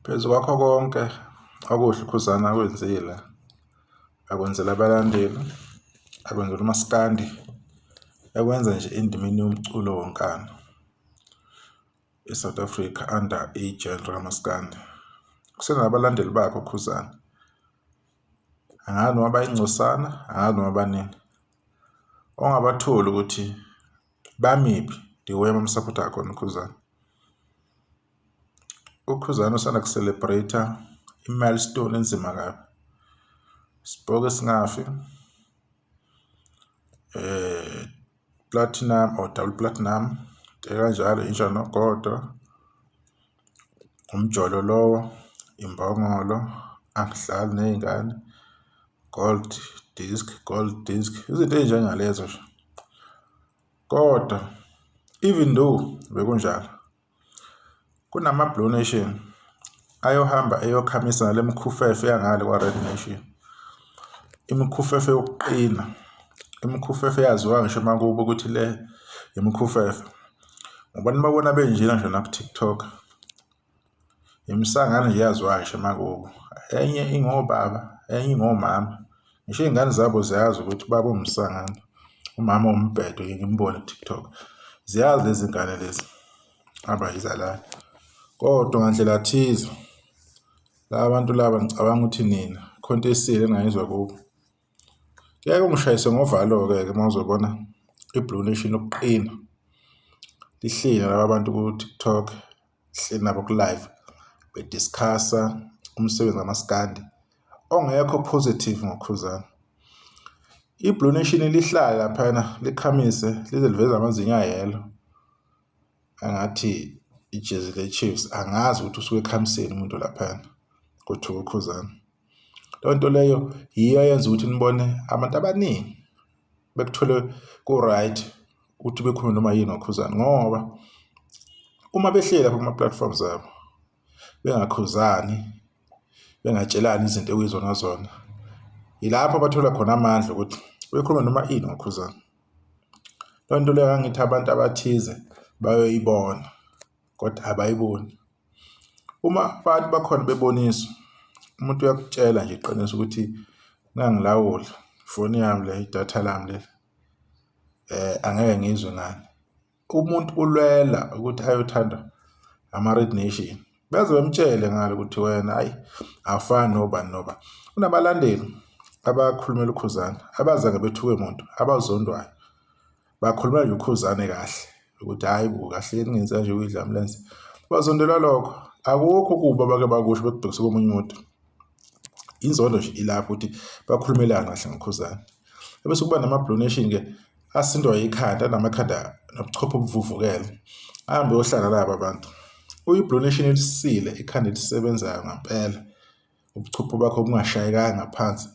Phezu kwakho konke okuhle uKhuzani akwenzile, akwenzela abalandeli, akwenzela umaskandi, ekwenza nje endimeni yomculo wonkana e-South Africa under i-genre kamaskandi. Kusenabalandeli bakhe uKhuzani, angazi noma bayingcosana, angazi noma baningi, ongabatholi ukuthi bamiphi the way abamsaphotha ngakhona uKhuzani. UKhuzani usanda ku-celebrate-a i-milestone enzima kabi. Sipoko esingafi platinum or double platinum, into ekanjalo, inja nogodo, umjolo lowo, imbongolo, angidlali ney'ngane, gold disc, gold disc, izinto ey'njengalezo nje. Kodwa even though bekunjalo, Kunama-Blue Nation ayohamba eyokhamisa nale mikhufefe yangale kwa-Red Nation. Imikhufefe yokuqina, imikhufefe eyaziwa ngisho emakubo ukuthi le imikhufefe. Ngoba nibabona benjena nje naku-TikTok. Imisangano nje eyaziwayo ngisho emakubo. Enye ingobaba, enye ingomama. Ngisho iy'ngane zabo ziyazi ukuthi ubaba uwumsangano, umama uwumbhedo ngike ngimbone ku-TikTok. Ziyazi lezi ngane lezi abayizalayo. Kodwa ngandlela thize laba bantu laba ngicabanga ukuthi nina khona into esile engingayizwa kubo. Ngeke ungishayise ngovalo-ke ke uma uzobona i-Blue Nation ukuqina lihleli nalaba bantu ku-TikTok, lihleli nabo ku-live be-discuss-a umsebenzi kamaskandi ongekho positive ngoKhuzani. I-Blue Nation lihlale laphayana likhamise lize liveze amazinyo ayelo angathi ijezi le-Chiefs angazi ukuthi usuke ekhamiseni umuntu laphayana kuthiwa uKhuzani. Leyo nto leyo yiyo eyenza ukuthi nibone abantu abaningi bekuthole ku-right ukuthi bekhulume noma yini ngoKhuzani ngoba uma behleli lapha kuma-platforms abo bengakhuzani bengatshelani izinto ekuyizona zona yilapho abathola khona amandla ukuthi bekhulume noma ini ngoKhuzani. Leyo nto leyo ngangithi abantu abathize bayoyibona kodwa abayiboni. Uma abantu bakhona beboniswa umuntu uyakutshela nje iqiniso ukuthi nangilawula ifoni yami le idatha lami leli angeke ngizwe ngani. Umuntu ulwela ukuthi ayothanda ama-Red Nation beze bemtshele ngalo ukuthi wena hhayi awufani nobani nobani. Kunabalandeli abakhulumela uKhuzani abazange bethuke muntu abazondwayo bakhulumela nje uKhuzani kahle ukuthi hhayi bo kahle ningenzi kanje kuyidla mlenze. Bazondelwa lokho akukho okubi abake bakusho bekubhekise komunye umuntu. Inzondo nje ilapho ukuthi bakhulumelane kahle ngoKhuzani. Ebese kuba nama-Blue Nation-ke asindwa yikhanda anamakhanda nobuchopho obuvuvukele ahambe yohlala laba bantu. Uyi-Blue Nation elisile ikhanda elisebenzayo ngampela ubuchopho bakho bungashayekanga ngaphansi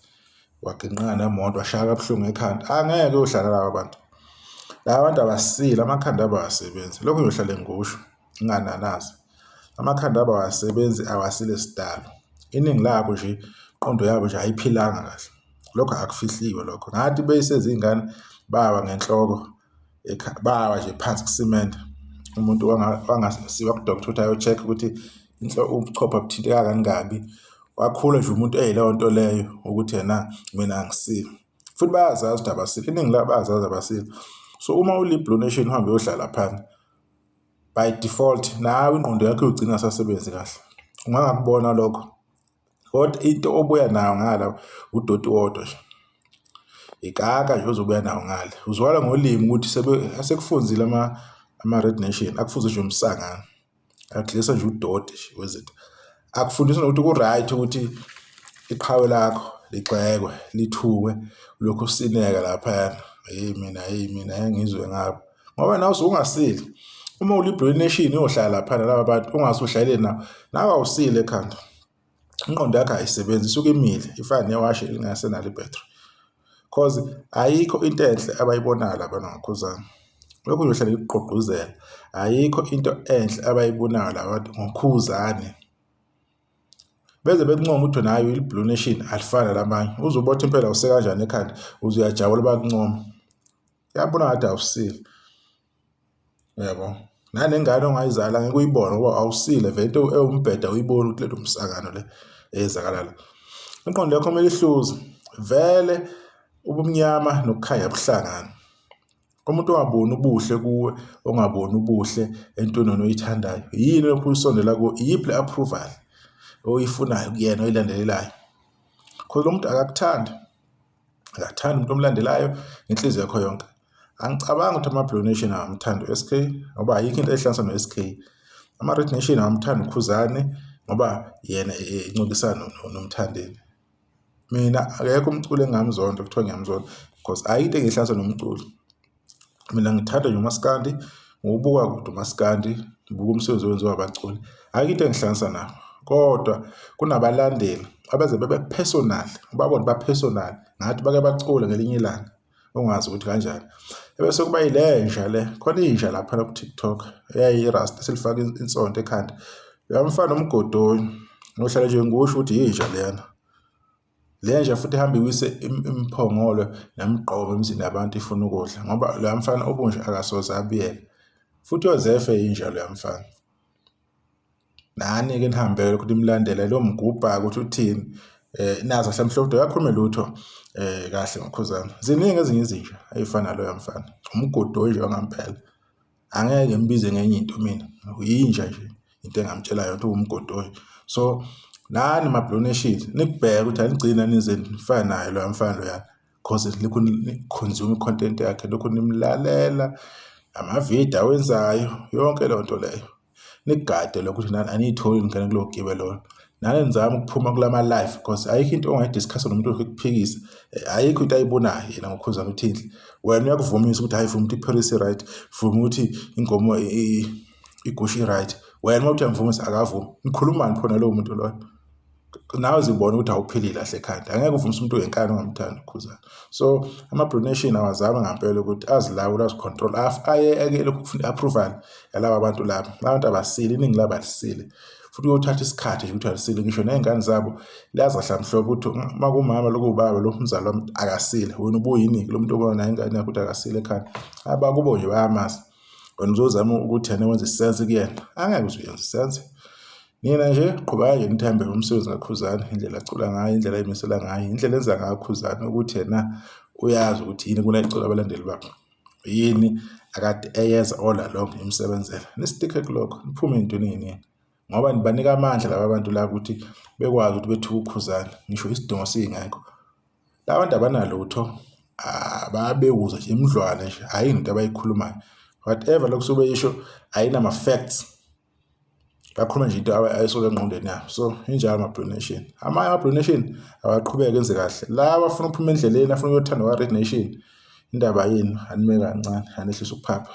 waginqika nemoto washaya kabuhlungu ekhanda angeke uyohlala laba bantu. Laba bantu abasile amakhanda abo awasebenzi lokhu ngiyohlale ngikusho ngingananazi. Amakhanda abo awasebenzi awasile sidalo. Iningi labo nje inqondo yabo nje ayiphilanga kahle. Lokho akufihliwe lokho. Ngathi beyisezingane bawa ngenhloko bawa nje phansi kusimende. Umuntu wangasiwa ku-doctor ukuthi ayo-check ukuthi ubuchopho abuthinteka kangabi. Wakhula nje umuntu eyileyo nto leyo ukuthi yena mina angisile. Futhi bayazazi ukuthi abasile, iningi labo bayazazi abasile. So uma uli-Blue Nation uhambe uyohlala phansi by default nawe ingqondo yakho iyogcina ingasasebenzi kahle. Ungangakubona lokho kodwa into obuya nayo ngala udoti wodwa nje. Ikaka nje ozobuya nawo ngale. Uzwakala ngolimi ukuthi asekufunzile ama-Red Nation akufuze nje umsangano. Akudlisa nje udoti nje wezinto. Akufundisi nokuthi ku-right ukuthi iqhawe lakho ligxekwe, lithukwe, ulokhu usineka laphayana. Hheyi mina, hheyi mina ngeke ngizwe ngabo. Ngoba nawe usuke ungasile. Uma uli-Blue Nation uyohlala laphana laba bantu ungase uhlalele nabo, nawe awusile ekhanda. Ingqondo yakho ayisebenzi isuke imile ifana newashi elingasenalo ibhethri. Cause ayikho into enhle abayibonayo labana ngoKhuzani. Lokhu ngiyohlale ngikugqugquzela. Ayikho into enhle abayibonayo la bantu ngoKhuzani. Beze bekuncoma ukuthi wena hhayi uyi-Blue Nation alifani nalamanye. Uze ubothe impela usekanjani ekhanda uze uyajabula bakuncoma. Yabona ngathi awusile. Uyabo? Nanengane ongayizala ngeke uyibone ngoba awusile vele into ewumbheda uyibone ukuthi lento umsakano le eyenzakala la. Ingqondo yakho kumele ihluze vele ubumnyama nokukhanya buhlangana. Umuntu ongaboni ubuhle kuwe, ongaboni ubuhle entweni wena oyithandayo, yini lokhu usondela kuwo, iyiphi le approval oyifunayo kuyena oyilandelelayo? Cause lo muntu akakuthandi, akakuthandi umuntu omlandelayo ngenhliziyo yakho yonke. Angicabangi ukuthi ama-Blue Nation awamthandi u-S_K ngoba ayikho into ehlanganisa no-S_K. Ama-Red Nation awamthandi uKhuzani ngoba yena encikisana noMthandeni. Mina akekho umculi engingamzonda kuthiwa ngiyamzonda because ayikho into engihlanganisa nomculi. Mina ngithanda nje umaskandi, ngiwubuka kude umaskandi, ngibuka umsebenzi owenziwa abaculi. Ayikho into engihlanganisa nabo kodwa kunabalandeli abaze bebe personal, ubabone ba-personal ngathi bake bacula ngelinye ilanga ungazi ukuthi kanjani. Ebese kuba yile nja le, khona inja laphana ku-TikTok eyayiyi-rasta esilifaka insonto ekhanda. Loya mfana umgodoyi ngohlala nje ngikusho ukuthi yinja leyana. Le nja futhi ihamba iwise imiphongolo nemigqomo emizini yabantu ifuna ukudla ngoba loya mfana obunje akasoze abuyele. Futhi uyoze efe yinja loya mfana. Nani-ke nihambele ukuthi nimlandele lo mgubha ukuthi uthini nazi kahle mhlophe ukuthi akakhulume lutho kahle ngoKhuzani. Ziningi ezinye izinja ey'fana naloya mfana, umgodoyi nje wangampela. Angeke ngimbize ngenye into mina, uyinja nje into engamtshela yona ukuthi uwumgodoyi. So nani ma-Blue Nation nikubheke ukuthi anigcini nize nifane naye loya mfana loyana cause lokhu ni-consume i-content yakhe, lokhu nimlalela amavidiyo awenzayo, yonke leyo nto leyo. Nikugade lokho ukuthi nani aniyitholi ningena kulowo gibe lolo. Nani nizame ukuphuma kulama live because ayikho into ongayi-discuss-a nomuntu ekuphikisa. Ayikho into ayibonayo yena ngoKhuzani uthi inhle. Wena uyakuvumisa ukuthi hhayi vuma ukuthi i-Paris i-right, vuma ukuthi ingoma igusha i-right. Wena uma uthi uyamvumisa akavumi. Nikhulumani pho nalowo muntu loyo? Nawe uzibona ukuthi awuphilile kahle ekhanda. Angeke uvumise umuntu ngenkani ongamthandi uKhuzani. So ama-Blue Nation awazame ngampela ukuthi azilawule, azi-control, ayeke lokhu kufuna i-approval yalaba bantu laba. Abantu abasile, iningi labo alisile. Futhi kuyothatha isikhathi nje ukuthi alisile, ngisho ney'ngane zabo liyazi kahle mhlophe ukuthi uma kuwumama lo kuwubaba lo umzali wami akasile. Wena ubuyini-ke lo muntu obona naye ingane yakho ukuthi akasile ekhanda? Abakubo nje bayamazi. Wena uzozama ukuthi yena wenze isense kuyena, angeke uze uyenze isense. Nina nje qhubeka nje nithembe umsebenzi kaKhuzani, indlela acula ngayo, indlela ayimisela ngayo, indlela enza ngayo uKhuzani ukuthi yena uyazi ukuthi yini kunayicula abalandeli bakhe. Yini akade eyenza all along imsebenzela. Nistikhe kulokho, niphume ey'ntweni ey'ningi ngoba nibanika amandla laba bantu laba ukuthi bekwazi ukuthi bethuke uKhuzani ngisho isidingo singekho. Laba bantu abanalutho, bayabewuza nje imidlwane nje, ayikho into abayikhulumayo. Whatever lokhu suke beyisho ayinama-facts. Bakhuluma nje into ayisuke engqondweni yabo. So injalo ama-Blue Nation. Amanye ama-Blue Nation awaqhubeke enze kahle. Laba abafuna ukuphuma endleleni, afuna ukuyothandwa kwa-Red Nation, indaba yenu anime kancane, anehlise ukuphapha.